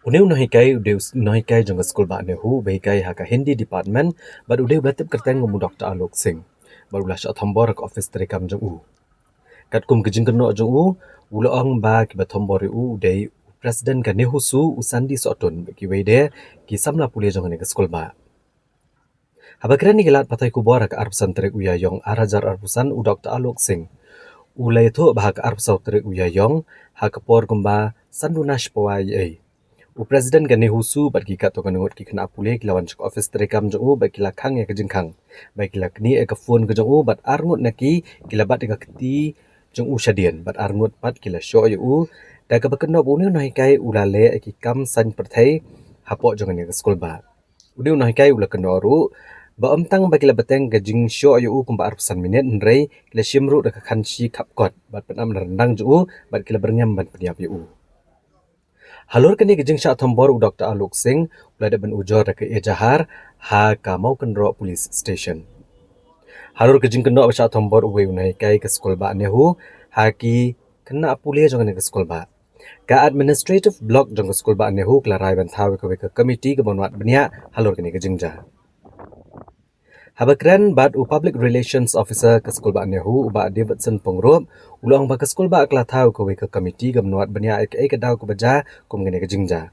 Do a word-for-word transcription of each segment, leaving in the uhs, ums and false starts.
Une u nonghikai u dei u nonghikai jong ka skulbah NEHU, ba hikai ha ka Hindi department, bad u dei u la tip kyrteng kum u Doktor Alok Singh, bad u la shah thombor ha ka office treikam jong u. Katkum ka jingkynnoh jong u, u la ong ba kiba thombor ïa u u dei u president ka NEHUSU, u Sandy Sohtun, bad kiwei de ki samla pule jong kane ka skulbah. Haba kren ïa ki lad pathai khubor ha ka arphew san tarik u Ïaïong ar hajar arphew san, u Doktor Alok Singh u la ïathuh ba ha ka arphew saw tarik u Ïaïong, ha ka por kumba san dunas pawai ei, u president ka NEHUSU bad ki katto katne ngut ki khynnah pule ki la wan sha ka office treikam jong u bad ki la khang ïa ka jingkhang, bad ki la knieh ïa ka phone ka jong u, bad arngut na ki ki la bat ïa ka kti jong u shadien, bad arngut pat ki la shoh ïa u, da kaba kynnoh ba une u nonghikai u la leh ïa ki kam saiñ pyrthei hapoh jong kane ka skulbah. Une u nonghikai u la kynnoh ruh ba ym tang ba ki la bteng ka jingshoh ïa u kumba arphew san minit, hynrei ki la shim ruh da ka khanshi khapkot bad pynap na ryndang jong u, bad ki la byrngem ban pynïap ïa u. Halor kane ka jingshah thombor, u Doktor Alok Singh u la dep ban ujor da ka ejahar ha ka Mawkynroh Police Station. Halor ka jingkynnoh ba shah thombor uwei u nonghikai ka skulbah NEHU ha ki khynnah pule jong kane ka skulbah, ka administrative block jong ka skulbah NEHU ka la rai ban thaw ïa kawei ka committee kaban wad bniah halor kane ka jingjia. Haba kren bad u public relations officer ka skulbah NEHU, u Bah Davidson Pyngrope, u la ong ba ka skulbah ka la thaw ïa kawei ka committee kaban wad bniah ïa kaei ka daw kaba jia kum kane ka jingjia.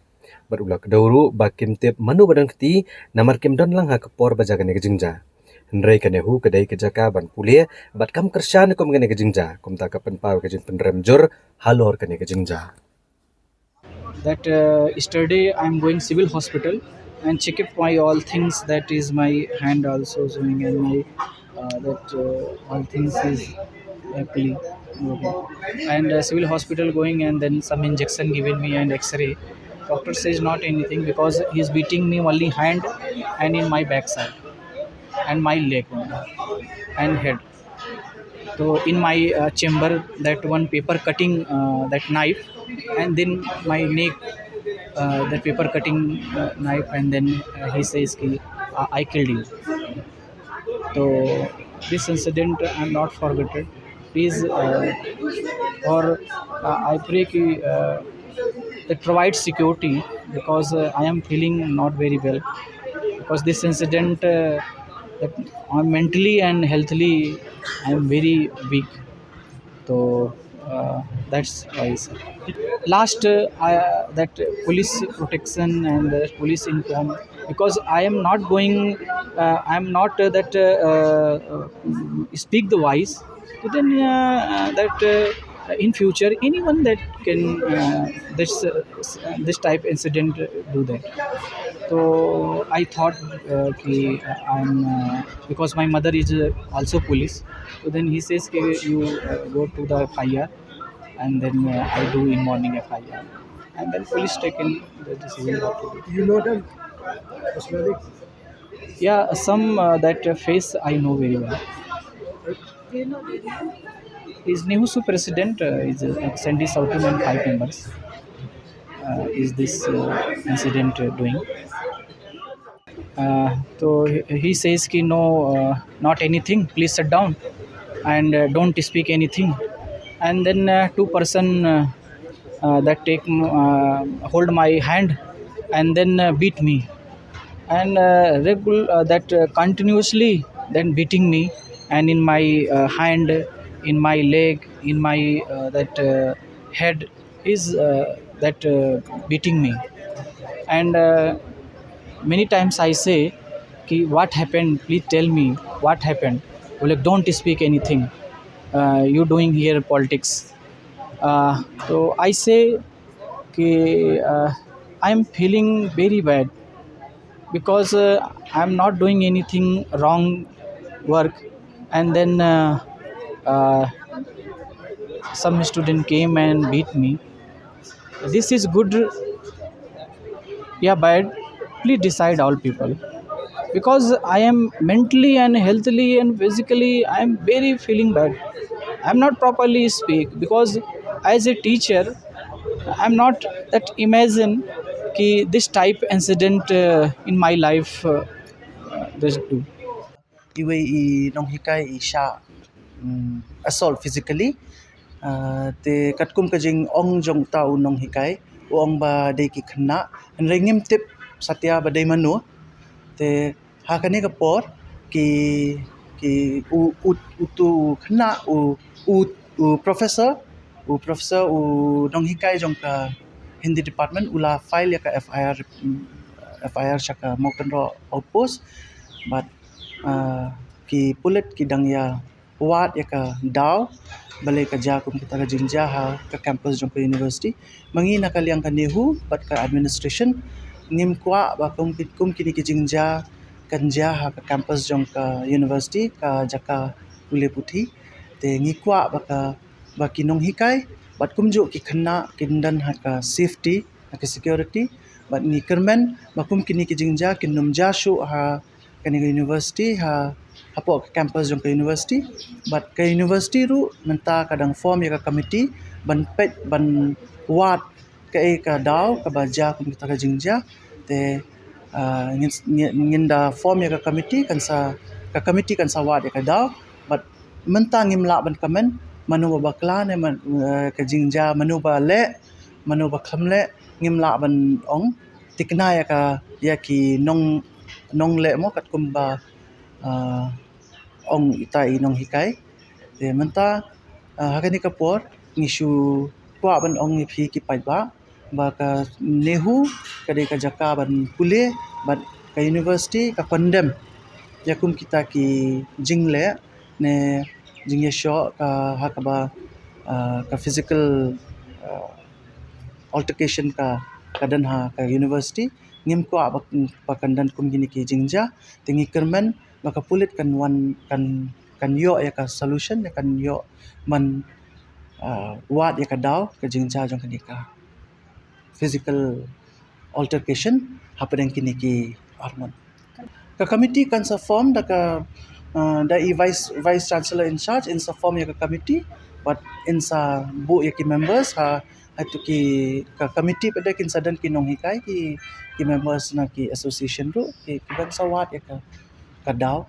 Bad u la kdew ruh ba kim tip mano ba don kti, namar kim don lang ha ka por ba jia kane ka jingjia. Hynrei ka NEHU ka dei ka jaka ban pule bad kam kyrshan kum kane ka jingjia, kumta ka pynpaw ïa ka jingpynrem jur halor kane ka jingjia. That uh, yesterday I'm going civil hospital and check up my all things, that is my hand also showing and my uh, that uh, all things is uh, clean. Okay. And uh, civil hospital going and then some injection given me and X-ray. Doctor says not anything because he is beating me only hand and in my backside and my leg only and head. So in my uh, chamber, that one paper cutting uh, that knife, and then my neck, uh, that paper cutting uh, knife, and then uh, he says ki, uh, "I killed you." So this incident I'm not forgotten. Please, uh, or uh, I pray ki uh, that provide security because uh, I am feeling not very well because this incident uh, that uh, mentally and healthily I am very weak. So uh, that's why, sir. Last uh, I, that police protection and uh, police inform because I am not going. Uh, I am not uh, that uh, uh, uh, speak the voice. So then uh, uh, that uh, in future anyone that can uh, this uh, s- uh, this type incident uh, do that. So I thought uh, ki, uh, I'm uh, because my mother is uh, also police. So then he says ki you uh, go to the F I R and then uh, I do in morning F I R and then police taken the decision what to do. You know them personally? Yeah, some uh, that uh, face I know very well. Is NEHUSU president uh, is uh, Sandy Sohtun and five members uh, is this uh, incident uh, doing. Uh, so he he says ki no, uh, not anything. Please sit down and uh, don't speak anything. And then uh, two person uh, uh, that take m- uh, hold my hand and then uh, beat me and uh, regul- uh, that uh, continuously then beating me and in my uh, hand, in my leg, in my uh, that uh, head is uh, that uh, beating me. And uh, many times I say ki what happened, please tell me what happened. Well, don't speak anything. Uh, you doing here politics? Uh, so I say ki uh, I'm feeling very bad because uh, I'm not doing anything wrong work, and then uh, uh, some student came and beat me. This is good? Yeah, bad? Please decide, all people, because I am mentally and healthily and physically I am very feeling bad. I am not properly speak because as a teacher I am not that imagine ki this type incident uh, in my life uh, uh, this do. Iwei i nonghikai i shah mm, assault physically. Uh, te katkum ka jingong jong uta u nonghikai, U ong ba dei ki khynnah, hynrei ngim tip satia ba dei mano. Te ha kane ka por ki, ki u, u, utu u khynnah, u, u, u professor, u professor, u nonghikai jong ka Hindi department, u la file ïa ka F I R, mm, F I R sha ka Mawkynroh outpost. Bad, ah, ki pulit ki dang ïa wad ïa ka daw balei ka jia kum kita ka jingjia ha ka campus jong ka university. Ma ngi na ka liang ka NEHU bad ka administration ngim kwah ba kum, kum kine ki jingjia kan jia ha ka campus jong ka university, ka jaka pule puthi. Te ngi kwah ba ka, ba ki nonghikai bad kumjuh ki khynnah kin don ha ka safety, ha ka security. Bad ngi kyrmen ba kum kine ki jingjia kin nym jia shuh ha kane ka university, ha, hapoh ka campus jong ka university. Bad ka university ruh mynta ka dang form ïa ka committee ban peit, ban wad kaei ka daw kaba jia kum kita ka jingjia. Te, ah, ngin, ngin, ngin da form ïa ka committee, kan sa, ka committee kan sa wad ïa ka daw. Bad mynta ngim lah ban comment mano ba bakla ne man, eh, ka jingjia, mano ba leh, mano ba khlem leh, ngim lah ban ong. Thikna ïa ka, ïa ki nong, nongleh mo, katkum ba, ah, ong ita i nonghikai. Te mynta, ah, ha kane ka por ngi shu kwah ban ong ïa phi ki paidbah ba ka NEHU ka dei ka jaka ban pule, bad ka university ka condemn ïa kum kita ki jingleh ne jingïashoh ka, ha kaba, ah, ka physical, ah, altercation ka, ka don ha ka university. Ngim kwah ba, ba kan don kum kine ki jingjia. Te ngi kyrmen ba ka pulit kan wan, kan, kan ïoh ïa ka solution, kan ïoh ban, ah, wad ïa ka daw ka jingjia jong kane ka physical altercation hapdeng kine ki arngut. Ka committee kan sa form da ka, ah, da i vice, vice chancellor in charge in sa form ïa ka committee, bad in sa buh ïa ki members ha, ha tu ki, ka committee pat de kin sa don ki nonghikai, ki, ki members na ki association ruh, ki, ki ban sa wad ïa ka, ka daw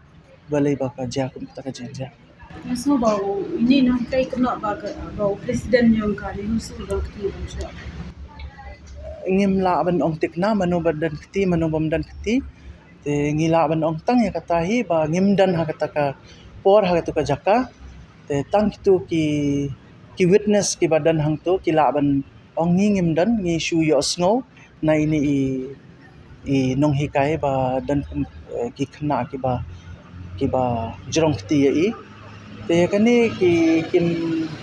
balei ba ka jia kum kita ka jingjia. Nga sngew ba u, ine i nonghikai kynnoh ba ka, ba u president jong ka NEHU u don kti ban shuh. Ngim lah ban ong thikna mano ba don kti, mano bym don kti. Te ngi lah ban ong tang ïa kata hi ba ngim don ha kata ka por, ha kata ka jaka. Te tang kitu ki, ki witness kiba don hangtu ki lah ban ong, ngi ngim don, ngi shu ïohsngew na ine i, i nonghikai ba don, eh, ki khynnah kiba, kiba jrong kti ïa i. Te ïa kane ki, kin,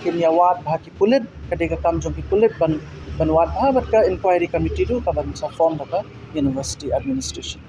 kin ïa wad bha ki pulit, ka dei ka kam jong ki pulit ban, ban wad bha, bad ka inquiry committee ruh ka ban sa form da ka university administration.